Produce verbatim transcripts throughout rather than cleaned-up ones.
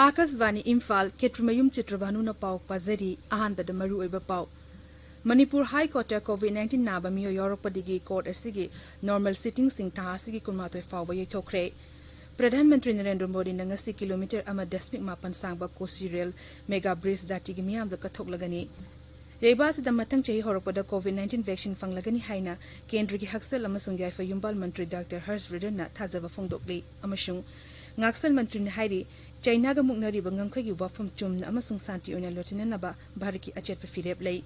ꯑꯥꯀꯥꯁꯕꯥꯅꯤ ꯏꯝꯐꯥꯜ, ꯈꯦꯇ꯭ꯔꯤꯃꯌꯨꯝ ꯆꯤꯇ꯭ꯔꯚꯥꯅꯨꯅ ꯄꯥꯎ ꯄꯥꯖꯔꯤ꯫ ꯑꯍꯥꯟꯕꯗ ꯃꯔꯨꯑꯣꯏꯕ ꯄꯥꯎ꯫ ꯃꯅꯤꯄꯨꯔ ꯍꯥꯏ ꯀꯣꯔꯠꯇ COVID nineteen ꯅꯥꯕ ꯃꯤꯑꯣꯏ ꯌꯥꯎꯔꯛꯄꯗꯒꯤ ꯀꯣꯔꯠ ꯑꯁꯤꯒꯤ ꯅꯣꯔꯃꯦꯜ ꯁꯤꯇꯤꯡꯁꯤꯡ ꯊꯥ ꯑꯁꯤꯒꯤ ꯀꯨꯟꯃꯥꯊꯣꯏ ꯐꯥꯎꯕ ꯌꯩꯊꯣꯛꯈ꯭ꯔꯦ꯫ ꯄ꯭ꯔꯙꯥꯟ ꯃꯟꯇ꯭ꯔꯤ ꯅꯔꯦꯟꯗ꯭ꯔ ꯃꯣꯗꯤꯅ ꯉꯁꯤ ꯀꯤꯂꯣꯃꯤꯇꯔ ꯑꯃ ꯗꯁꯃꯤꯛ ꯃꯥꯄꯟ ꯁꯥꯡꯕ ꯀꯣꯁꯤ ꯔꯦꯜ ꯃꯦꯒꯥ ꯕ꯭ꯔꯤꯖ ꯖꯥꯇꯤꯒꯤ ꯃꯤꯌꯥꯝꯗ ꯀꯠꯊꯣꯛꯂꯒꯅꯤ꯫ ꯂꯩꯕꯥꯛ ꯑꯁꯤꯗ ꯃꯊꯪ ꯆꯍꯤ ꯍꯧꯔꯛꯄꯗ COVID nineteen vaccine ꯐꯪꯂꯒꯅꯤ ꯍꯥꯏꯅ ꯀꯦꯟꯗ꯭ꯔꯒꯤ ꯍꯛꯁꯦꯜ ꯑꯃꯁꯨꯡ ꯌꯥꯏꯐ ꯌꯨꯝꯕꯥꯜ ꯃꯟꯇ꯭ꯔꯤ ꯗꯥꯛꯇꯔ ꯍꯔꯁ ꯕꯔꯙꯟꯅ ꯊꯥꯖꯕ ꯐꯣꯡꯗꯣꯛꯂꯤ꯫ ꯑꯃꯁꯨꯡ ꯉꯥꯛꯁꯦꯜ ꯃꯟꯇ꯭ꯔꯤꯅ ꯍꯥꯏꯔꯤ, ꯆꯥꯏꯅꯥꯒ ꯃꯨꯛꯅꯔꯤꯕ ꯉꯝꯈꯩꯒꯤ ꯋꯥꯐꯝ ꯆꯨꯝꯅ ꯑꯃꯁꯨꯡ ꯁꯥꯟꯇꯤ ꯑꯣꯏꯅ ꯂꯣꯏꯁꯤꯟꯅꯅꯕ ꯚꯥꯔꯠꯀꯤ ꯑꯆꯦꯠꯄ ꯐꯤꯔꯦꯞ ꯂꯩ꯫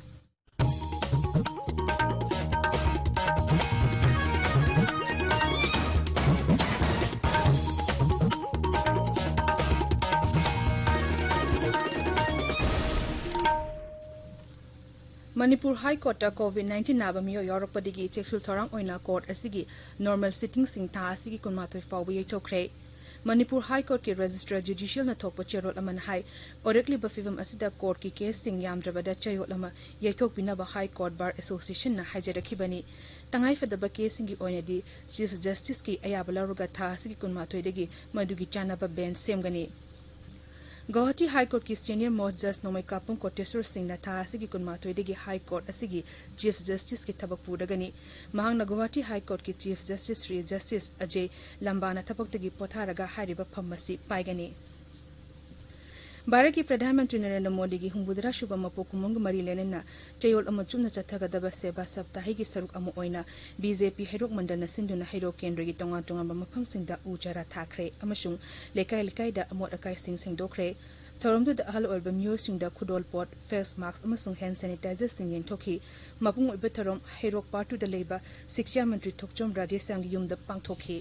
ꯃꯅꯤꯄꯨꯔ ꯍꯥꯏ ꯀꯣꯔꯠꯇ COVID nineteen ꯅꯥꯕ ꯃꯤꯑꯣꯏ ꯌꯥꯎꯔꯛꯄꯗꯒꯤ ꯆꯦꯛꯁꯤꯜ ꯊꯧꯔꯥꯡ ꯑꯣꯏꯅ ꯀꯣꯔꯠ ꯑꯁꯤꯒꯤ ꯅꯣꯔꯃꯦꯜ ꯁꯤꯇꯤꯡꯁꯤꯡ ꯊꯥ ꯑꯁꯤꯒꯤ ꯀꯨꯟꯃꯥꯊꯣꯏ ꯐꯥꯎꯕ ꯌꯩꯊꯣꯛꯈ꯭ꯔꯦ꯫ ꯃꯅꯤꯄꯨꯔ ꯍꯥꯏ ꯀꯣꯔꯠꯀꯤ ꯔꯦꯖꯤꯁꯇ꯭ꯔꯥꯔ ꯖꯨꯗꯤꯁꯤꯌꯦꯜꯅ ꯊꯣꯛꯄ ꯆꯦꯔꯣꯜ ꯑꯃꯅ ꯍꯥꯏ, ꯑꯣꯏꯔꯛꯂꯤꯕ ꯐꯤꯕꯝ ꯑꯁꯤꯗ ꯀꯣꯔꯠꯀꯤ ꯀꯦꯁꯁꯤꯡ ꯌꯥꯝꯗ꯭ꯔꯕꯗ ꯆꯌꯣꯜ ꯑꯃ ꯌꯩꯊꯣꯛꯄꯤꯅꯕ ꯍꯥꯏ ꯀꯣꯔꯠ ꯕꯥꯔ ꯑꯦꯁꯣꯁꯤꯌꯦꯁꯟꯅ ꯍꯥꯏꯖꯔꯛꯈꯤꯕꯅꯤ꯫ ꯇꯉꯥꯏꯐꯗꯕ ꯀꯦꯁꯁꯤꯡꯒꯤ ꯑꯣꯏꯅꯗꯤ ꯆꯤꯐ ꯖꯁꯇꯤꯁꯀꯤ ꯑꯌꯥꯕ ꯂꯧꯔꯒ ꯊꯥ ꯑꯁꯤꯒꯤ ꯀꯨꯟꯃꯥꯊꯣꯏꯗꯒꯤ ꯃꯗꯨꯒꯤ ꯆꯥꯟꯅꯕ ꯕꯦꯟꯆ ꯁꯦꯝꯒꯅꯤ꯫ ꯒꯧꯍꯥꯇꯤ ꯍꯥꯏ ꯀꯣꯔꯠꯀꯤ ꯁꯦꯅꯤꯌꯔ ꯃꯣꯁ ꯖꯁ ꯅꯣꯡꯃꯩꯀꯥꯄꯨꯝ ꯀꯣꯇꯦꯁꯣꯔ ꯁꯤꯡꯅ ꯊꯥ ꯑꯁꯤꯒꯤ ꯀꯨꯟꯃꯥꯊꯣꯏꯗꯒꯤ ꯍꯥꯏ ꯀꯣꯔꯠ ꯑꯁꯤꯒꯤ ꯆꯤꯐ ꯖꯁꯇꯤꯁꯀꯤ ꯊꯕꯛ ꯄꯨꯔꯒꯅꯤ꯫ ꯃꯍꯥꯛꯅ ꯒꯧꯍꯥꯇꯤ ꯍꯥꯏ ꯀꯣꯔꯠꯀꯤ ꯆꯤꯐ ꯖꯁꯇꯤꯁ ꯁ꯭ꯔꯤ ꯖꯁꯇꯤꯁ ꯑꯖꯦ ꯂꯝꯕꯥꯅ ꯊꯕꯛꯇꯒꯤ ꯄꯣꯊꯥꯔꯒ ꯍꯥꯏꯔꯤꯕ ꯐꯝ ꯑꯁꯤ ꯄꯥꯏꯒꯅꯤ꯫ ꯚꯥꯔꯠꯀꯤ ꯄ꯭ꯔꯙꯥꯟ ꯃꯟꯇ꯭ꯔꯤ ꯅꯔꯦꯟꯗ꯭ꯔ ꯃꯣꯗꯤꯒꯤ ꯍꯨꯝꯐꯨꯇꯔꯥ ꯁꯨꯕ ꯃꯄꯣꯛ ꯀꯨꯝꯑꯣꯟꯒ ꯃꯔꯤ ꯂꯩꯅꯅ ꯆꯌꯣꯜ ꯑꯃ ꯆꯨꯞꯅ ꯆꯠꯊꯒꯗꯕ ꯁꯦꯕꯥ ꯁꯞꯇꯥꯍꯤꯒꯤ ꯁꯔꯨꯛ ꯑꯃ ꯑꯣꯏꯅ ꯕꯤ ꯖꯦ ꯄꯤ ꯍꯩꯔꯣꯛ ꯃꯟꯗꯜꯅ ꯁꯤꯟꯗꯨꯅ ꯍꯩꯔꯣꯛ ꯀꯦꯟꯗ꯭ꯔꯒꯤ ꯇꯣꯉꯥꯟ ꯇꯣꯉꯥꯟꯕ ꯃꯐꯝꯁꯤꯡꯗ ꯎ ꯆꯥꯔꯥ ꯊꯥꯈ꯭ꯔꯦ ꯑꯃꯁꯨꯡ ꯂꯩꯀꯥꯏ ꯂꯩꯀꯥꯏꯗ ꯑꯃꯣꯠ ꯑꯀꯥꯏꯁꯤꯡ ꯁꯦꯡꯗꯣꯛꯈ꯭ꯔꯦ꯫ ꯊꯧꯔꯝꯗꯨꯗ ꯑꯍꯜ ꯑꯣꯏꯔꯕ ꯃꯤꯑꯣꯏꯁꯤꯡꯗ ꯈꯨꯗꯣꯜꯄꯣꯠ, ꯐꯦꯁ ꯃꯥꯛꯁ ꯑꯃꯁꯨꯡ ꯍꯦꯟ ꯁꯦꯅꯤꯇꯥꯏꯖꯔꯁꯤꯡ ꯌꯦꯟꯊꯣꯛꯈꯤ꯫ ꯃꯄꯨꯡ ꯑꯣꯏꯕ ꯊꯧꯔꯝ ꯍꯩꯔꯣꯛ ꯄꯥꯔꯠ ꯇꯨꯗ ꯂꯩꯕ ꯁꯤꯛꯁꯥ ꯃꯟꯇ꯭ꯔꯤ ꯊꯣꯛꯆꯣꯝ ꯔꯥꯙꯦꯁ꯭ꯌꯥꯝꯒꯤ ꯌꯨꯝꯗ ꯄꯥꯡꯊꯣꯛꯈꯤ꯫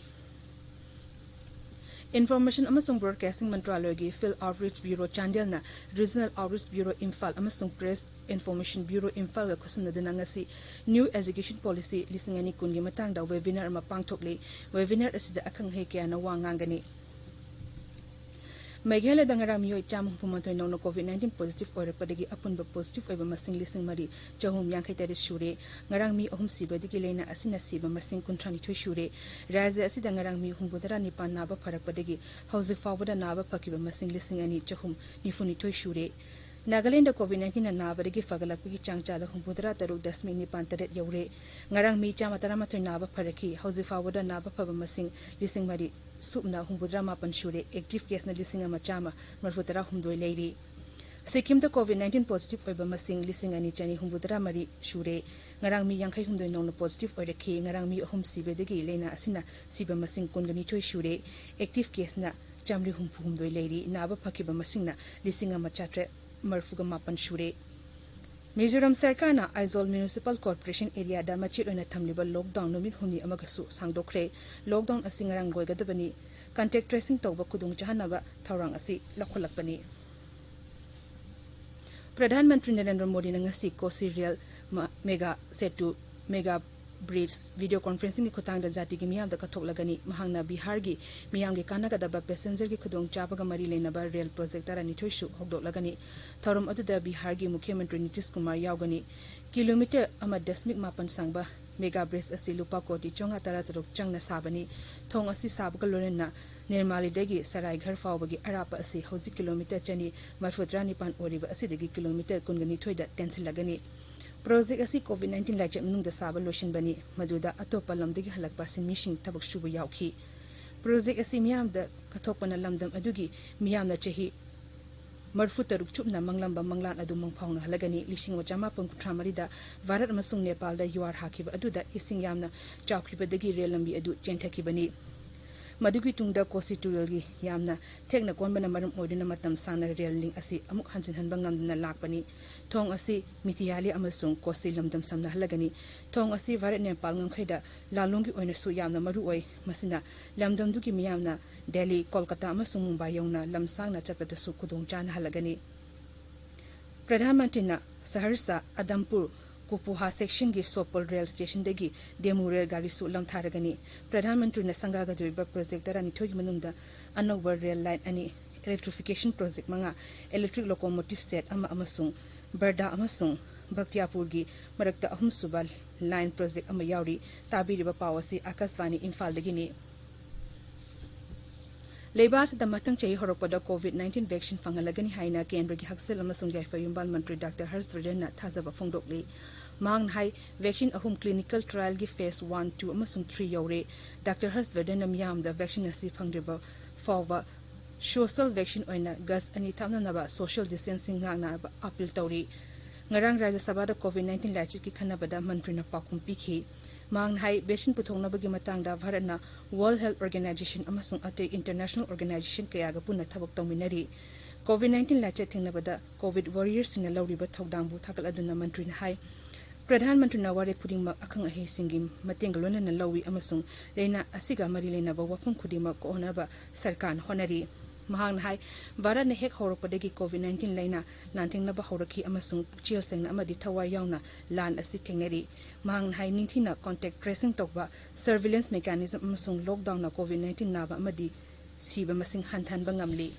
ꯏꯟꯐꯣꯔꯃꯦꯁꯟ ꯑꯃꯁꯨꯡ ꯕ꯭ꯔꯣꯗꯀꯥꯁꯇꯤꯡ ꯃꯟꯇ꯭ꯔꯥꯂꯣꯏꯒꯤ ꯐꯤꯜꯗ ꯑꯥꯎꯠꯔꯤꯆ ꯕ꯭ꯌꯨꯔꯣ ꯆꯥꯟꯗꯦꯜꯅ ꯔꯤꯖꯅꯦꯜ ꯑꯥꯎꯠꯔꯤꯆ ꯕ꯭ꯌꯨꯔꯣ ꯏꯝꯐꯥꯜ ꯑꯃꯁꯨꯡ ꯄ꯭ꯔꯦꯁ ꯏꯟꯐꯣꯔꯃꯦꯁꯟ ꯕ꯭ꯌꯨꯔꯣ ꯏꯝꯐꯥꯜꯒ ꯈꯨꯠꯁꯝꯅꯗꯨꯅ ꯉꯁꯤ ꯅ꯭ꯌꯨ ꯑꯦꯖꯨꯀꯦꯁꯟ ꯄꯣꯂꯤꯁꯤ ꯂꯤꯁꯤꯡ ꯑꯅꯤ ꯀꯨꯟꯒꯤ ꯃꯇꯥꯡꯗ ꯋꯦꯕꯤꯅꯥꯔ ꯑꯃ ꯄꯥꯡꯊꯣꯛꯂꯤ꯫ ꯋꯦꯕꯤꯅꯥꯔ ꯑꯁꯤꯗ ꯑꯈꯪ ꯑꯍꯩ ꯀꯌꯥꯅ ꯋꯥ ꯉꯥꯡꯒꯅꯤ꯫ ꯃꯦꯘꯥꯂꯌꯗ ꯉꯔꯥꯡ ꯃꯤꯑꯣꯏ ꯆꯥꯝꯃ ꯍꯨꯝꯐꯨ ꯃꯥꯊꯣꯏ ꯅꯧꯅ COVID nineteen positive ꯑꯣꯏꯔꯛꯄꯗꯒꯤ ꯑꯄꯨꯟꯕ positive ꯑꯣꯏꯕ ꯃꯁꯤꯡ ꯂꯤꯁꯤꯡ ꯃꯔꯤ ꯆꯍꯨꯝ ꯌꯥꯡꯈꯩ ꯇꯔꯦꯠ ꯁꯨꯔꯦ꯫ ꯉꯔꯥꯡ ꯃꯤ ꯑꯍꯨꯝ ꯁꯤꯕꯗꯒꯤ ꯂꯥꯏꯅꯥ ꯑꯁꯤꯅ ꯁꯤꯕ ꯃꯁꯤꯡ ꯀꯨꯟꯊ꯭ꯔꯥ ꯅꯤꯊꯣꯏ ꯁꯨꯔꯦ꯫ ꯔꯥꯖ꯭ꯌ ꯑꯁꯤꯗ ꯉꯔꯥꯡ ꯃꯤ ꯍꯨꯝꯐꯨ ꯇꯔꯥ ꯅꯤꯄꯥꯟ ꯅꯥꯕ ꯐꯔꯛꯄꯗꯒꯤ ꯍꯧꯖꯤꯛ ꯐꯥꯎꯕꯗ ꯅꯥꯕ ꯐꯈꯤꯕ ꯃꯁꯤꯡ ꯂꯤꯁꯤꯡ ꯑꯅꯤ ꯆꯍꯨꯝ ꯅꯤꯐꯨ ꯅꯤꯊꯣꯏ ꯁꯨꯔꯦ꯫ ꯅꯥꯒꯥꯂꯦꯟꯗ COVID nineteen ꯅꯥꯕꯗꯒꯤ ꯐꯒꯠꯂꯛꯄꯒꯤ ꯆꯥꯡ ꯆꯥꯗ ꯍꯨꯝꯐꯨ ꯇꯔꯥ ꯇꯔꯨꯛ ꯗꯁꯃꯤꯛ ꯅꯤꯄꯥꯟ ꯇꯔꯦꯠ ꯌꯧꯔꯦ꯫ ꯉꯔꯥꯡ ꯃꯤ ꯆꯥꯝꯃ ꯇꯔꯥꯃꯥꯊꯣꯏ ꯅꯥꯕ ꯐꯔꯛꯈꯤ꯫ ꯍꯧꯖꯤꯛ ꯐꯥꯎꯕꯗ ꯅꯥꯕ ꯐꯕ ꯃꯁꯤꯡ ꯂꯤꯁꯤꯡ ꯃꯔꯤ ꯁꯨꯞꯅ ꯍꯨꯝꯐꯨꯇꯔꯥ ꯃꯥꯄꯟ ꯁꯨꯔꯦ꯫ Active caseꯅ ꯂꯤꯁꯤꯡ ꯑꯃ ꯆꯥꯝꯃ ꯃꯔꯤꯐꯨ ꯇꯔꯥ ꯍꯨꯝꯗꯣꯏ ꯂꯩꯔꯤ꯫ ꯁꯤꯛꯀꯤꯝꯗ COVID nineteen positive ꯑꯣꯏꯕ ꯃꯁꯤꯡ ꯂꯤꯁꯤꯡ ꯑꯅꯤ ꯆꯅꯤ ꯍꯨꯝꯐꯨ ꯇꯔꯥ ꯃꯔꯤ ꯁꯨꯔꯦ꯫ ꯉꯔꯥꯡ ꯃꯤ ꯌꯥꯡꯈꯩ ꯍꯨꯝꯗꯣꯏ ꯅꯧꯅ positive ꯑꯣꯏꯔꯛꯈꯤ꯫ ꯉꯔꯥꯡ ꯃꯤ ꯑꯍꯨꯝ ꯁꯤꯕꯗꯒꯤ ꯂꯥꯏꯅꯥ ꯑꯁꯤꯅ ꯁꯤꯕ ꯃꯁꯤꯡ ꯀꯨꯟꯒ ꯅꯤꯊꯣꯏ ꯁꯨꯔꯦ꯫ Active caseꯅ ꯆꯥꯝꯃꯔꯤ ꯍꯨꯝꯐꯨ ꯍꯨꯝꯗꯣꯏ ꯂꯩꯔꯤ꯫ ꯅꯥꯕ ꯐꯈꯤꯕ ꯃꯁꯤꯡꯅ ꯂꯤꯁꯤꯡ ꯑꯃ ꯆꯥꯇ꯭ꯔꯦꯠ ꯃꯔꯤꯐꯨꯒ ꯃꯥꯄꯟ ꯁꯨꯔꯦ꯫ ꯃꯤꯖꯣꯔꯥꯝ ꯁꯔꯀꯥꯔꯅ ꯑꯥꯏꯖꯣꯜ Municipal Corporation areaꯗ ꯃꯆꯦꯠ ꯑꯣꯏꯅ ꯊꯝꯂꯤꯕ lockdown ꯅꯨꯃꯤꯠ ꯍꯨꯝꯅꯤ ꯑꯃꯒꯁꯨ ꯁꯥꯡꯗꯣꯛꯈ꯭ꯔꯦ꯫ Lockdown ꯑꯁꯤ ꯉꯔꯥꯡ ꯂꯣꯏꯒꯗꯕꯅꯤ꯫ Contact tracing ꯇꯧꯕ ꯈꯨꯗꯣꯡ ꯆꯥꯍꯟꯅꯕ ꯊꯧꯔꯥꯡ ꯑꯁꯤ ꯂꯧꯈꯠꯂꯛꯄꯅꯤ꯫ ꯄ꯭ꯔꯙꯥꯟ ꯃꯟꯇ꯭ꯔꯤ ꯅꯔꯦꯟꯗ꯭ꯔ ꯃꯣꯗꯤꯅ ꯉꯁꯤ ꯀꯣꯁꯤ ꯔꯦꯜ ꯃ-, mega Setu, mega bridge video conferencingꯒꯤ ꯈꯨꯠꯊꯥꯡꯗ ꯖꯥꯇꯤꯒꯤ ꯃꯤꯌꯥꯝꯗ ꯀꯠꯊꯣꯛꯂꯒꯅꯤ꯫ ꯃꯍꯥꯛꯅ ꯕꯤꯍꯥꯔꯒꯤ ꯃꯤꯌꯥꯝꯒꯤ ꯀꯥꯟꯅꯒꯗꯕ passengerꯒꯤ ꯈꯨꯗꯣꯡꯆꯥꯕꯒ ꯃꯔꯤ ꯂꯩꯅꯕ ꯔꯦꯜ project ꯇꯔꯥꯅꯤꯊꯣꯏꯁꯨ ꯍꯧꯗꯣꯛꯂꯒꯅꯤ꯫ ꯊꯧꯔꯝ ꯑꯗꯨꯗ ꯕꯤꯍꯥꯔꯒꯤ ꯃꯨꯈ꯭ꯌ ꯃꯟꯇ꯭ꯔꯤ ꯅꯤꯇꯤꯁ ꯀꯨꯃꯥꯔ ꯌꯥꯎꯒꯅꯤ꯫ Kilometre ꯑꯃ ꯗꯁꯃꯤꯛ ꯃꯥꯄꯟ ꯁꯥꯡꯕ ꯃꯦꯒꯥ ꯕ꯭ꯔꯤꯖ ꯑꯁꯤ ꯂꯨꯄꯥ ꯀꯣꯇꯤ ꯆꯥꯝꯃꯉꯥ ꯇꯔꯥꯇꯔꯨꯛ ꯆꯪꯅ ꯁꯥꯕꯅꯤ꯫ ꯊꯣꯡ ꯑꯁꯤ ꯁꯥꯕꯒ ꯂꯣꯏꯅꯅ ꯅꯤꯔꯃꯥꯂꯤꯗꯒꯤ ꯁꯔꯥꯏꯘꯔ ꯐꯥꯎꯕꯒꯤ ꯑꯔꯥꯞꯄ ꯑꯁꯤ ꯍꯧꯖꯤꯛ kilometre ꯆꯅꯤ ꯃꯔꯤꯐꯨꯇꯔꯥ ꯅꯤꯄꯥꯟ ꯑꯣꯏꯔꯤꯕ ꯑꯁꯤꯗꯒꯤ kilometre ꯀꯨꯟꯒ ꯅꯤꯊꯣꯏꯗ ꯇꯦꯟꯁꯤꯜꯂꯒꯅꯤ꯫ Project ꯑꯁꯤ COVID nineteen ꯂꯥꯏꯆꯠ ꯃꯅꯨꯡꯗ ꯁꯥꯕ ꯂꯣꯏꯁꯤꯟꯕꯅꯤ, ꯃꯗꯨꯗ ꯑꯇꯣꯞꯄ ꯂꯝꯗꯒꯤ ꯍꯜꯂꯛꯄ ꯁꯤꯟꯃꯤꯁꯤꯡ ꯊꯕꯛ ꯁꯨꯕ ꯌꯥꯎꯈꯤ꯫ Project ꯑꯁꯤ ꯃꯤꯌꯥꯝꯗ ꯀꯠꯊꯣꯛꯄꯅ ꯂꯝꯗꯝ ꯑꯗꯨꯒꯤ ꯃꯤꯌꯥꯝꯅ ꯆꯍꯤ ꯃꯔꯤꯐꯨꯇꯔꯨꯛ ꯆꯨꯞꯅ ꯃꯪꯂꯝꯕ ꯃꯪꯂꯥꯟ ꯑꯗꯨ ꯃꯪꯐꯥꯎꯅꯍꯜꯂꯒꯅꯤ꯫ ꯂꯤꯁꯤꯡ ꯑꯃ ꯆꯥꯃꯥꯄꯟ ꯀꯨꯟꯊ꯭ꯔꯥ ꯃꯔꯤꯗ ꯚꯥꯔꯠ ꯑꯃꯁꯨꯡ ꯅꯦꯄꯥꯜꯗ ꯌꯨꯍꯥꯔ ꯍꯥꯈꯤꯕ ꯑꯗꯨꯗ ꯏꯁꯤꯡ ꯌꯥꯝꯅ ꯆꯥꯎꯈꯤꯕꯗꯒꯤ ꯔꯦꯜ ꯂꯝꯕꯤ ꯑꯗꯨ ꯆꯦꯟꯊꯈꯤꯕꯅꯤ꯫ ꯃꯗꯨꯒꯤ ꯇꯨꯡꯗ ꯀꯣꯁꯤ ꯇꯨꯔꯦꯜꯒꯤ ꯌꯥꯝꯅ ꯊꯦꯛꯅ ꯀꯣꯟꯕꯅ ꯃꯔꯝ ꯑꯣꯏꯗꯨꯅ ꯃꯇꯝ ꯁꯥꯡꯅ ꯔꯦꯜ ꯂꯤꯡ ꯑꯁꯤ ꯑꯃꯨꯛ ꯍꯟꯖꯤꯟꯍꯟꯕ ꯉꯝꯗꯅ ꯂꯥꯛꯄꯅꯤ꯫ ꯊꯣꯡ ꯑꯁꯤ ꯃꯤꯊꯤꯍꯥꯂꯤ ꯑꯃꯁꯨꯡ ꯀꯣꯁꯤ ꯂꯝꯗꯝ ꯁꯝꯅꯍꯜꯂꯒꯅꯤ꯫ ꯊꯣꯡ ꯑꯁꯤ ꯚꯥꯔꯠ ꯅꯦꯄꯥꯜ ꯉꯝꯈꯩꯗ ꯂꯥꯂꯣꯡꯒꯤ ꯑꯣꯏꯅꯁꯨ ꯌꯥꯝꯅ ꯃꯔꯨ ꯑꯣꯏ꯫ ꯃꯁꯤꯅ ꯂꯝꯗꯝꯗꯨꯒꯤ ꯃꯤꯌꯥꯝꯅ ꯗꯦꯜꯂꯤ, ꯀꯣꯜꯀꯇꯥ ꯑꯃꯁꯨꯡ ꯃꯨꯝꯕꯥꯏ ꯌꯧꯅ ꯂꯝ ꯁꯥꯡꯅ ꯆꯠꯄꯗꯁꯨ ꯈꯨꯗꯣꯡ ꯆꯥꯅꯍꯜꯂꯒꯅꯤ꯫ ꯄ꯭ꯔꯙꯥꯟ ꯃꯟꯇ꯭ꯔꯤꯅ ꯁꯍꯔꯁꯥ, ꯑꯗꯝꯄꯨꯔ, ꯀꯨꯄꯨꯍꯥ sectionꯒꯤ ꯁꯣꯄꯣꯜ ꯔꯦꯜ ꯁ꯭ꯇꯦꯁꯟꯗꯒꯤ ꯗꯦꯃꯨ ꯔꯦꯜ ꯒꯥꯔꯤꯁꯨ ꯂꯝꯊꯥꯔꯒꯅꯤ꯫ ꯄ꯭ꯔꯙꯥꯟ ꯃꯟꯇ꯭ꯔꯤꯅ ꯁꯪꯒꯥꯒꯗꯧꯔꯤꯕ project ꯇꯔꯥꯅꯤꯊꯣꯏꯒꯤ ꯃꯅꯨꯡꯗ ꯑꯅꯧꯕ ꯔꯦꯜ ꯂꯥꯏꯟ ꯑꯅꯤ, electrification project ꯃꯉꯥ, electric locomotive set ꯑꯃ ꯑꯃꯁꯨꯡ ꯕꯔꯗꯥ ꯑꯃꯁꯨꯡ ꯕꯈꯇꯤꯌꯥꯄꯨꯔꯒꯤ ꯃꯔꯛꯇ ꯑꯍꯨꯝꯁꯨꯕ line project ꯑꯃ ꯌꯥꯎꯔꯤ꯫ ꯇꯥꯕꯤꯔꯤꯕ ꯄꯥꯎ ꯑꯁꯤ ꯑꯀꯥꯁꯕꯥꯅꯤ ꯏꯝꯐꯥꯜꯗꯒꯤꯅꯤ꯫ ꯂꯩꯕꯥꯛ ꯑꯁꯤꯗ ꯃꯊꯪ ꯆꯍꯤ ꯍꯧꯔꯛꯄꯗ COVID nineteen vaccine ꯐꯪꯍꯜꯂꯒꯅꯤ ꯍꯥꯏꯅ ꯀꯦꯟꯗ꯭ꯔꯒꯤ ꯍꯛꯁꯦꯜ ꯑꯃꯁꯨꯡ ꯌꯥꯏꯐ ꯌꯨꯝꯕꯥꯜ ꯃꯟꯇ꯭ꯔꯤ ꯗꯥꯛꯇꯔ ꯍꯔꯁ ꯕꯔꯙꯟꯅ ꯊꯥꯖꯕ ꯐꯣꯡꯗꯣꯛꯂꯤ꯫ ꯃꯍꯥꯛꯅ ꯍꯥꯏ, vaccine ꯑꯍꯨꯝ clinical trialꯒꯤ phase one, two ꯑꯃꯁꯨꯡ three ꯌꯧꯔꯦ꯫ ꯗꯥꯛꯇꯔ ꯍꯔꯁ ꯕꯔꯙꯟꯅ ꯃꯤꯌꯥꯝꯗ vaccine ꯑꯁꯤ ꯐꯪꯗ꯭ꯔꯤꯕ ꯐꯥꯎꯕ social vaccine ꯑꯣꯏꯅ ꯒꯖ ꯑꯅꯤ ꯊꯝꯅꯅꯕ social distancing ꯉꯥꯛꯅꯕ appeal ꯇꯧꯔꯤ꯫ ꯉꯔꯥꯡ ꯔꯥꯖ꯭ꯌ ꯁꯚꯥꯗ COVID nineteen ꯂꯥꯏꯆꯠꯀꯤ ꯈꯟꯅꯕꯗ ꯃꯟꯇ꯭ꯔꯤꯅ ꯄꯥꯎꯈꯨꯝ ꯄꯤꯈꯤ꯫ ꯃꯍꯥꯛꯅ ꯍꯥꯏ, vaccine ꯄꯨꯊꯣꯛꯅꯕꯒꯤ ꯃꯇꯥꯡꯗ ꯚꯥꯔꯠꯅ World Health Organization ꯑꯃꯁꯨꯡ ꯑꯇꯩ international organization ꯀꯌꯥꯒ ꯄꯨꯟꯅ ꯊꯕꯛ ꯇꯧꯃꯤꯟꯅꯔꯤ꯫ COVID nineteen ꯂꯥꯏꯆꯠ ꯊꯦꯡꯅꯕꯗ COVID warriorsꯁꯤꯡꯅ ꯂꯧꯔꯤꯕ ꯊꯧꯗꯥꯡꯕꯨ ꯊꯥꯒꯠꯂꯗꯨꯅ ꯃꯟꯇ꯭ꯔꯤꯅ ꯍꯥꯏ, ꯄ꯭ꯔꯙꯥꯟ ꯃꯟꯇ꯭ꯔꯤꯅ ꯋꯥꯔꯦꯞ ꯈꯨꯗꯤꯡꯃꯛ ꯑꯈꯪ ꯑꯍꯩꯁꯤꯡꯒꯤ ꯃꯇꯦꯡꯒ ꯂꯣꯏꯅꯅ ꯂꯧꯏ ꯑꯃꯁꯨꯡ ꯂꯥꯏꯅꯥ ꯑꯁꯤꯒ ꯃꯔꯤ ꯂꯩꯅꯕ ꯋꯥꯐꯝ ꯈꯨꯗꯤꯡꯃꯛ ꯀꯣꯛꯍꯟꯅꯕ ꯁꯔꯀꯥꯔꯅ ꯍꯣꯠꯅꯔꯤ꯫ ꯃꯍꯥꯛꯅ ꯍꯥꯏ, ꯚꯥꯔꯠꯅ ꯍꯦꯛ ꯍꯧꯔꯛꯄꯗꯒꯤ COVID nineteen ꯂꯥꯏꯅꯥ ꯂꯥꯟꯊꯦꯡꯅꯕ ꯍꯧꯔꯛꯈꯤ ꯑꯃꯁꯨꯡ ꯄꯨꯛꯆꯦꯜ ꯁꯦꯡꯅ ꯑꯃꯗꯤ ꯊꯋꯥꯏ ꯌꯥꯎꯅ ꯂꯥꯟ ꯑꯁꯤ ꯊꯦꯡꯅꯔꯤ꯫ ꯃꯍꯥꯛꯅ ꯍꯥꯏ, ꯅꯤꯡꯊꯤꯅ contact tracing ꯇꯧꯕ, surveillance mechanism ꯑꯃꯁꯨꯡ lockdownꯅ COVID nineteen ꯅꯥꯕ ꯑꯃꯗꯤ ꯁꯤꯕ ꯃꯁꯤꯡ ꯍꯟꯊꯍꯟꯕ ꯉꯝꯂꯤ꯫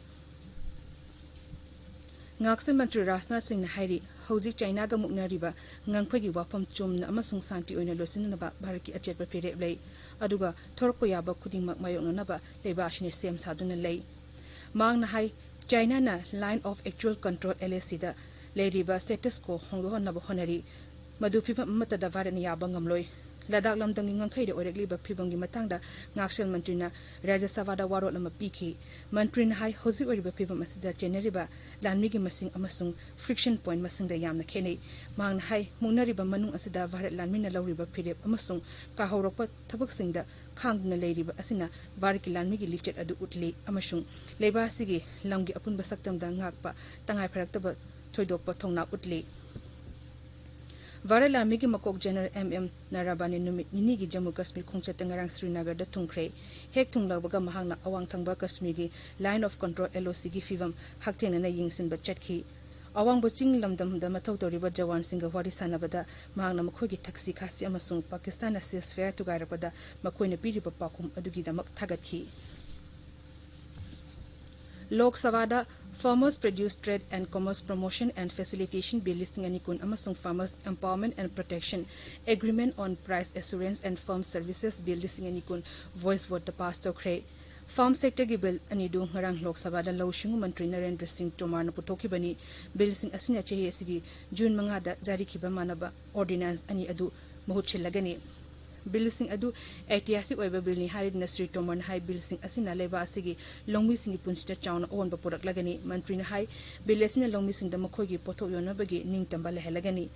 ꯉꯥꯛꯁꯦꯜ ꯃꯟꯇ꯭ꯔꯤ ꯔꯥꯖꯅꯥꯊ ꯁꯤꯡꯅ ꯍꯥꯏꯔꯤ, ꯍꯧꯖꯤꯛ ꯆꯥꯏꯅꯥꯒ ꯃꯨꯛꯅꯔꯤꯕ ꯉꯥꯡꯐꯩꯒꯤ ꯋꯥꯐꯝ ꯆꯨꯝꯅ ꯑꯃꯁꯨꯡ ꯁꯥꯟꯇꯤ ꯑꯣꯏꯅ ꯂꯣꯏꯁꯤꯟꯅꯅꯕ ꯚꯥꯔꯠꯀꯤ ꯑꯆꯦꯠꯄ ꯐꯤꯔꯦꯞ ꯂꯩ, ꯑꯗꯨꯒ ꯊꯣꯔꯛꯄ ꯌꯥꯕ ꯈꯨꯗꯤꯡꯃꯛ ꯃꯥꯌꯣꯛꯅꯅꯕ ꯂꯩꯕꯥꯛ ꯑꯁꯤꯅ ꯁꯦꯝ ꯁꯥꯗꯨꯅ ꯂꯩ꯫ ꯃꯍꯥꯛꯅ ꯍꯥꯏ, ꯆꯥꯏꯅꯥꯅ Line of Actual Control, LACꯗ ꯂꯩꯔꯤꯕ status quo ꯍꯣꯡꯗꯣꯛꯍꯟꯅꯕ ꯍꯣꯠꯅꯔꯤ꯫ ꯃꯗꯨ ꯐꯤꯚꯝ ꯑꯃꯠꯇꯗ ꯚꯥꯔꯠꯅ ꯌꯥꯕ ꯉꯝꯂꯣꯏ꯫ ꯂꯗꯥꯛ ꯂꯝꯗꯝꯒꯤ ꯉꯝꯈꯩꯗ ꯑꯣꯏꯔꯛꯂꯤꯕ ꯐꯤꯚꯝꯒꯤ ꯃꯇꯥꯡꯗ ꯉꯥꯛꯁꯦꯜ ꯃꯟꯇ꯭ꯔꯤꯅ ꯔꯥꯖ꯭ꯌ ꯁꯚꯥꯗ ꯋꯥꯔꯣꯜ ꯑꯃ ꯄꯤꯈꯤ꯫ ꯃꯟꯇ꯭ꯔꯤꯅ ꯍꯥꯏ, ꯍꯧꯖꯤꯛ ꯑꯣꯏꯔꯤꯕ ꯐꯤꯚꯝ ꯑꯁꯤꯗ ꯆꯦꯟꯅꯔꯤꯕ ꯂꯥꯟꯃꯤꯒꯤ ꯃꯁꯤꯡ ꯑꯃꯁꯨꯡ friction point ꯃꯁꯤꯡꯗ ꯌꯥꯝꯅ ꯈꯦꯠꯅꯩ꯫ ꯃꯍꯥꯛꯅ ꯍꯥꯏ, ꯃꯨꯛꯅꯔꯤꯕ ꯃꯅꯨꯡ ꯑꯁꯤꯗ ꯚꯥꯔꯠ ꯂꯥꯟꯃꯤꯅ ꯂꯧꯔꯤꯕ ꯐꯤꯔꯦꯞ ꯑꯃꯁꯨꯡ ꯀꯥꯍꯧꯔꯛꯄ ꯊꯕꯛꯁꯤꯡꯗ ꯈꯥꯡꯗꯨꯅ ꯂꯩꯔꯤꯕ ꯑꯁꯤꯅ ꯚꯥꯔꯠꯀꯤ ꯂꯥꯟꯃꯤꯒꯤ ꯂꯤꯆꯠ ꯑꯗꯨ ꯎꯠꯂꯤ ꯑꯃꯁꯨꯡ ꯂꯩꯕꯥꯛ ꯑꯁꯤꯒꯤ ꯂꯝꯒꯤ ꯑꯄꯨꯟꯕ ꯁꯛꯇꯝꯗ ꯉꯥꯛꯄ ꯇꯉꯥꯏꯐꯔꯛꯇꯕ ꯊꯣꯏꯗꯣꯛꯄ ꯊꯧꯅꯥ ꯎꯠꯂꯤ꯫ ꯚꯥꯔꯠ ꯂꯥꯟꯃꯤꯒꯤ ꯃꯀꯣꯛ General M M ꯅꯔꯥꯕꯥꯅꯦ ꯅꯨꯃꯤꯠ ꯅꯤꯅꯤꯒꯤ ꯖꯝꯃꯨ ꯀꯥꯁꯃꯤꯔ ꯈꯣꯡꯆꯠꯇ ꯉꯔꯥꯡ ꯁ꯭ꯔꯤꯅꯒꯔꯗ ꯊꯨꯡꯈ꯭ꯔꯦ꯫ ꯍꯦꯛ ꯊꯨꯡꯂꯕꯒ ꯃꯍꯥꯛꯅ ꯑꯋꯥꯡ ꯊꯪꯕ ꯀꯥꯁꯃꯤꯔꯒꯤ Line of Control, LOCꯒꯤ ꯐꯤꯚꯝ ꯍꯛꯊꯦꯡꯅꯅ ꯌꯦꯡꯁꯤꯟꯕ ꯆꯠꯈꯤ꯫ ꯑꯋꯥꯡꯕ ꯆꯤꯡ ꯂꯝꯗꯝꯗ ꯃꯊꯧ ꯇꯧꯔꯤꯕ ꯖꯋꯥꯟꯁꯤꯡꯒ ꯋꯥꯔꯤ ꯁꯥꯟꯅꯕꯗ ꯃꯍꯥꯛꯅ ꯃꯈꯣꯏꯒꯤ ꯊꯛꯁꯤ ꯈꯥꯁꯤ ꯑꯃꯁꯨꯡ ꯄꯥꯀꯤꯁꯇꯥꯟꯅ ceasefire ꯊꯨꯒꯥꯏꯔꯛꯄꯗ ꯃꯈꯣꯏꯅ ꯄꯤꯔꯤꯕ ꯄꯥꯎꯈꯨꯝ ꯑꯗꯨꯒꯤꯗꯃꯛ ꯊꯥꯒꯠꯈꯤ꯫ ꯂꯣꯛ ꯁꯚꯥꯗ Farmers Produce Trade and Commerce Promotion and Facilitation Bill ꯂꯤꯁꯤꯡ ꯑꯅꯤ ꯀꯨꯟ ꯑꯃꯁꯨꯡ Farmers Empowerment and Protection Agreement on Price Assurance and Farm Services Bill ꯂꯤꯁꯤꯡ ꯑꯅꯤ ꯀꯨꯟ voice voteꯇ pass ꯇꯧꯈ꯭ꯔꯦ꯫ Farm sectorꯒꯤ bill ꯑꯅꯤꯗꯨ ꯉꯔꯥꯡ ꯂꯣꯛ ꯁꯚꯥꯗ ꯂꯧꯎ ꯁꯤꯡꯎ ꯃꯟꯇ꯭ꯔꯤ ꯅꯔꯦꯟꯗ꯭ꯔ ꯁꯤꯡ ꯇꯣꯃꯥꯔꯅ ꯄꯨꯊꯣꯛꯈꯤꯕꯅꯤ꯫ Billꯁꯤꯡ ꯑꯁꯤꯅ ꯆꯍꯤ ꯑꯁꯤꯒꯤ ꯖꯨꯟ ꯃꯉꯥꯗ ꯖꯥꯔꯤꯈꯤꯕ ꯃꯥꯟꯅꯕ ordinance ꯑꯅꯤ ꯑꯗꯨ ꯃꯍꯨꯠ ꯁꯤꯜꯂꯒꯅꯤ꯫ Billꯁꯤꯡ ꯑꯗꯨ ꯑꯩꯇꯤꯍꯥꯁꯤꯛ ꯑꯣꯏꯕ billꯅꯤ ꯍꯥꯏꯔꯤꯕ ꯅ ꯁ꯭ꯔꯤ ꯇꯣꯃꯔꯅ ꯍꯥꯏ, billꯁꯤꯡ ꯑꯁꯤꯅ ꯂꯩꯕꯥꯛ ꯑꯁꯤꯒꯤ ꯂꯧꯃꯤꯁꯤꯡꯒꯤ ꯄꯨꯟꯁꯤꯗ ꯆꯥꯎꯅ ꯑꯑꯣꯟꯕ ꯄꯨꯔꯛꯂꯒꯅꯤ꯫ ꯃꯟꯇ꯭ꯔꯤꯅ ꯍꯥꯏ, bill ꯑꯁꯤꯅ ꯂꯧꯃꯤꯁꯤꯡꯗ ꯃꯈꯣꯏꯒꯤ ꯄꯣꯠꯊꯣꯛ ꯌꯣꯟꯅꯕꯒꯤ ꯅꯤꯡꯇꯝꯕ ꯂꯩꯍꯜꯂꯒꯅꯤ꯫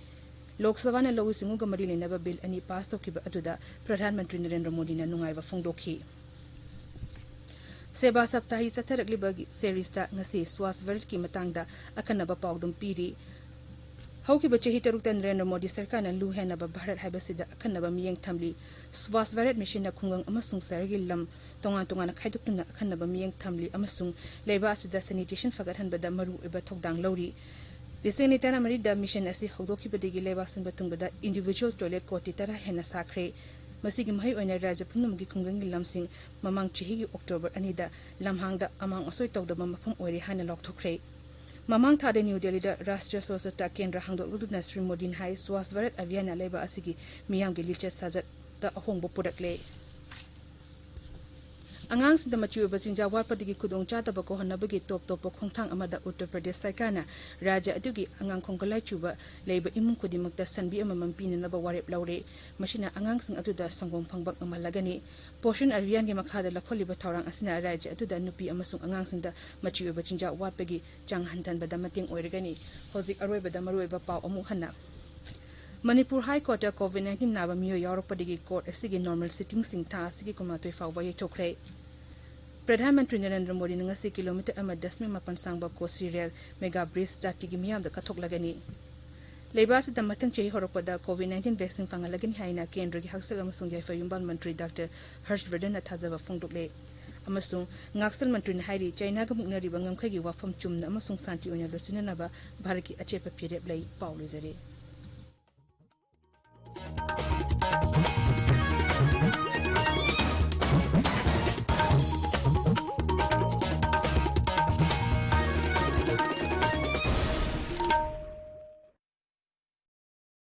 ꯂꯣꯛ ꯁꯚꯥꯅ ꯂꯧꯎ ꯁꯤꯡꯎꯒ ꯃꯔꯤ ꯂꯩꯅꯕ bill ꯑꯅꯤ pass ꯇꯧꯈꯤꯕ ꯑꯗꯨꯗ ꯄ꯭ꯔꯙꯥꯟ ꯃꯟꯇ꯭ꯔꯤ ꯅꯔꯦꯟꯗ꯭ꯔ ꯃꯣꯗꯤꯅ ꯅꯨꯡꯉꯥꯏꯕ ꯐꯣꯡꯗꯣꯛꯈꯤ꯫ ꯁꯦꯕꯥ ꯁꯞꯇꯥꯍꯤ ꯆꯠꯊꯔꯛꯂꯤꯕ series ꯇ ꯉꯁꯤ ꯁ꯭ꯋꯥꯁ ꯚꯥꯔꯠꯀꯤ ꯃꯇꯥꯡꯗ ꯑꯈꯟꯅꯕ ꯄꯥꯎꯗꯝ ꯄꯤꯔꯤ꯫ ꯍꯧꯈꯤꯕ ꯆꯍꯤ ꯇꯔꯨꯛꯇ ꯅꯔꯦꯟꯗ꯭ꯔ ꯃꯣꯗꯤ ꯁꯔꯀꯥꯔꯅ ꯂꯨ ꯍꯦꯟꯅꯕ ꯚꯥꯔꯠ ꯍꯥꯏꯕꯁꯤꯗ ꯑꯈꯟꯅꯕ ꯃꯤꯠꯌꯦꯡ ꯊꯝꯂꯤ꯫ ꯁ꯭ꯋꯥꯁ ꯚꯥꯔꯠ ꯃꯤꯁꯟꯅ ꯈꯨꯡꯒꯪ ꯑꯃꯁꯨꯡ ꯁꯍꯔꯒꯤ ꯂꯝ ꯇꯣꯉꯥꯟ ꯇꯣꯉꯥꯟꯅ ꯈꯥꯏꯗꯣꯛꯇꯨꯅ ꯑꯈꯟꯅꯕ ꯃꯤꯠꯌꯦꯡ ꯊꯝꯂꯤ ꯑꯃꯁꯨꯡ ꯂꯩꯕꯥꯛ ꯑꯁꯤꯗ sanitation ꯐꯒꯠꯍꯟꯕꯗ ꯃꯔꯨꯑꯣꯏꯕ ꯊꯧꯗꯥꯡ ꯂꯧꯔꯤ꯫ ꯂꯤꯁꯤꯡ ꯑꯅꯤ ꯇꯔꯥꯃꯔꯤꯗ ꯃꯤꯁꯟ ꯑꯁꯤ ꯍꯧꯗꯣꯛꯈꯤꯕꯗꯒꯤ ꯂꯩꯕꯥꯛ ꯁꯤꯟꯕ ꯊꯨꯡꯕꯗ individual toilet ꯀꯣꯇꯤ ꯇꯔꯥ ꯍꯦꯟꯅ ꯁꯥꯈ꯭ꯔꯦ꯫ ꯃꯁꯤꯒꯤ ꯃꯍꯩ ꯑꯣꯏꯅ ꯔꯥꯖ꯭ꯌ ꯄꯨꯝꯅꯃꯛꯀꯤ ꯈꯨꯡꯒꯪꯒꯤ ꯂꯝꯁꯤꯡ ꯃꯃꯥꯡ ꯆꯍꯤꯒꯤ October ꯑꯅꯤꯗ ꯂꯝꯍꯥꯡꯗ ꯑꯃꯥꯡ ꯑꯁꯣꯏ ꯇꯧꯗꯕ ꯃꯐꯝ ꯑꯣꯏꯔꯦ ꯍꯥꯏꯅ ꯂꯥꯎꯊꯣꯛꯈ꯭ꯔꯦ꯫ ꯃꯃꯥꯡ ꯊꯥꯗ ꯅ꯭ꯌꯨ ꯗꯦꯜꯂꯤꯗ ꯔꯥꯁꯇ꯭ꯔꯤꯌ ꯁ꯭ꯋꯥꯁꯊ ꯀꯦꯟꯗ꯭ꯔ ꯍꯥꯡꯗꯣꯛꯂꯗꯨꯅ ꯁ꯭ꯔꯤ ꯃꯣꯗꯤꯅ ꯍꯥꯏ, ꯁ꯭ꯋꯥꯁ ꯚꯥꯔꯠ ꯑꯚꯤꯌꯥꯟꯅ ꯂꯩꯕꯥꯛ ꯑꯁꯤꯒꯤ ꯃꯤꯌꯥꯝꯒꯤ ꯂꯤꯆꯠ ꯁꯥꯖꯠꯇ ꯑꯍꯣꯡꯕ ꯄꯨꯔꯛꯂꯦ꯫ ꯑꯉꯥꯡꯁꯤꯡꯗ ꯃꯆꯤ ꯑꯣꯏꯕ ꯆꯤꯟꯖꯥꯛ ꯋꯥꯠꯄꯗꯒꯤ ꯈꯨꯗꯣꯡꯆꯥꯗꯕ ꯀꯣꯛꯍꯟꯅꯕꯒꯤ ꯇꯣꯞ ꯇꯣꯞꯄ ꯈꯣꯡꯊꯥꯡ ꯑꯃꯗ ꯎꯠꯇꯔ ꯄ꯭ꯔꯗꯦꯁ ꯁꯔꯀꯥꯔꯅ ꯔꯥꯖ꯭ꯌ ꯑꯗꯨꯒꯤ ꯑꯉꯥꯡ ꯈꯣꯡꯒꯠꯂꯥꯏ ꯆꯨꯕ ꯂꯩꯕ ꯏꯃꯨꯡ ꯈꯨꯗꯤꯡꯃꯛꯇ ꯁꯟꯕꯤ ꯑꯃꯃꯝ ꯄꯤꯅꯅꯕ ꯋꯥꯔꯦꯞ ꯂꯧꯔꯦ꯫ ꯃꯁꯤꯅ ꯑꯉꯥꯡꯁꯤꯡ ꯑꯗꯨꯗ ꯁꯪꯒꯣꯝ ꯐꯪꯕ ꯉꯝꯍꯜꯂꯒꯅꯤ꯫ ꯄꯣꯁꯟ ꯑꯚꯤꯌꯥꯟꯒꯤ ꯃꯈꯥꯗ ꯂꯧꯈꯠꯂꯤꯕ ꯊꯧꯔꯥꯡ ꯑꯁꯤꯅ ꯔꯥꯖ꯭ꯌ ꯑꯗꯨꯗ ꯅꯨꯄꯤ ꯑꯃꯁꯨꯡ ꯑꯉꯥꯡꯁꯤꯡꯗ ꯃꯆꯤ ꯑꯣꯏꯕ ꯆꯤꯟꯖꯥꯛ ꯋꯥꯠꯄꯒꯤ ꯆꯥꯡ ꯍꯟꯊꯍꯟꯕꯗ ꯃꯇꯦꯡ ꯑꯣꯏꯔꯒꯅꯤ꯫ ꯍꯧꯖꯤꯛ ꯑꯔꯣꯏꯕꯗ ꯃꯔꯨꯑꯣꯏꯕ ꯄꯥꯎ ꯑꯃꯨꯛ ꯍꯟꯅ꯫ ꯃꯅꯤꯄꯨꯔ ꯍꯥꯏ ꯀꯣꯔꯠꯇ COVID nineteen ꯅꯥꯕ ꯃꯤꯑꯣꯏ ꯌꯥꯎꯔꯛꯄꯗꯒꯤ ꯀꯣꯔꯠ ꯑꯁꯤꯒꯤ ꯅꯣꯔꯃꯦꯜ ꯁꯤꯇꯤꯡꯁꯤꯡ ꯊꯥ ꯑꯁꯤꯒꯤ ꯀꯨꯟꯃꯥꯊꯣꯏ ꯐꯥꯎꯕ ꯌꯩꯊꯣꯛꯈ꯭ꯔꯦ꯫ ꯄ꯭ꯔꯙꯥꯟ ꯃꯟꯇ꯭ꯔꯤ ꯅꯔꯦꯟꯗ꯭ꯔ ꯃꯣꯗꯤꯅ ꯉꯁꯤ ꯀꯤꯂꯣꯃꯤꯇꯔ ꯑꯃ ꯗꯁꯃꯤꯛ ꯃꯥꯄꯟ ꯁꯥꯡꯕ ꯀꯣꯁꯤ ꯔꯦꯜ ꯃꯦꯒꯥ ꯕ꯭ꯔꯤꯖ ꯖꯥꯇꯤꯒꯤ ꯃꯤꯌꯥꯝꯗ ꯀꯠꯊꯣꯛꯂꯒꯅꯤ꯫ ꯂꯩꯕꯥꯛ ꯑꯁꯤꯗ ꯃꯊꯪ ꯆꯍꯤ ꯍꯧꯔꯛꯄꯗ COVID nineteen vaccine ꯐꯪꯍꯜꯂꯒꯅꯤ ꯍꯥꯏꯅ ꯀꯦꯟꯗ꯭ꯔꯒꯤ ꯍꯛꯁꯦꯜ ꯑꯃꯁꯨꯡ ꯌꯥꯏꯐ ꯌꯨꯝꯕꯥꯜ ꯃꯟꯇ꯭ꯔꯤ ꯗꯥꯛꯇꯔ ꯍꯔꯁ ꯕꯔꯙꯟꯅ ꯊꯥꯖꯕ ꯐꯣꯡꯗꯣꯛꯂꯦ꯫ ꯑꯃꯁꯨꯡ ꯉꯥꯛꯁꯦꯜ ꯃꯟꯇ꯭ꯔꯤꯅ ꯍꯥꯏꯔꯤ, ꯆꯥꯏꯅꯥꯒ ꯃꯨꯛꯅꯔꯤꯕ ꯉꯝꯈꯩꯒꯤ ꯋꯥꯐꯝ ꯆꯨꯝꯅ ꯑꯃꯁꯨꯡ ꯁꯥꯟꯇꯤ ꯑꯣꯏꯅ ꯂꯣꯏꯁꯤꯟꯅꯅꯕ ꯚꯥꯔꯠꯀꯤ ꯑꯆꯦꯠꯄ ꯐꯤꯔꯦꯞ ꯂꯩ꯫ ꯄꯥꯎ ꯂꯣꯏꯖꯔꯦ꯫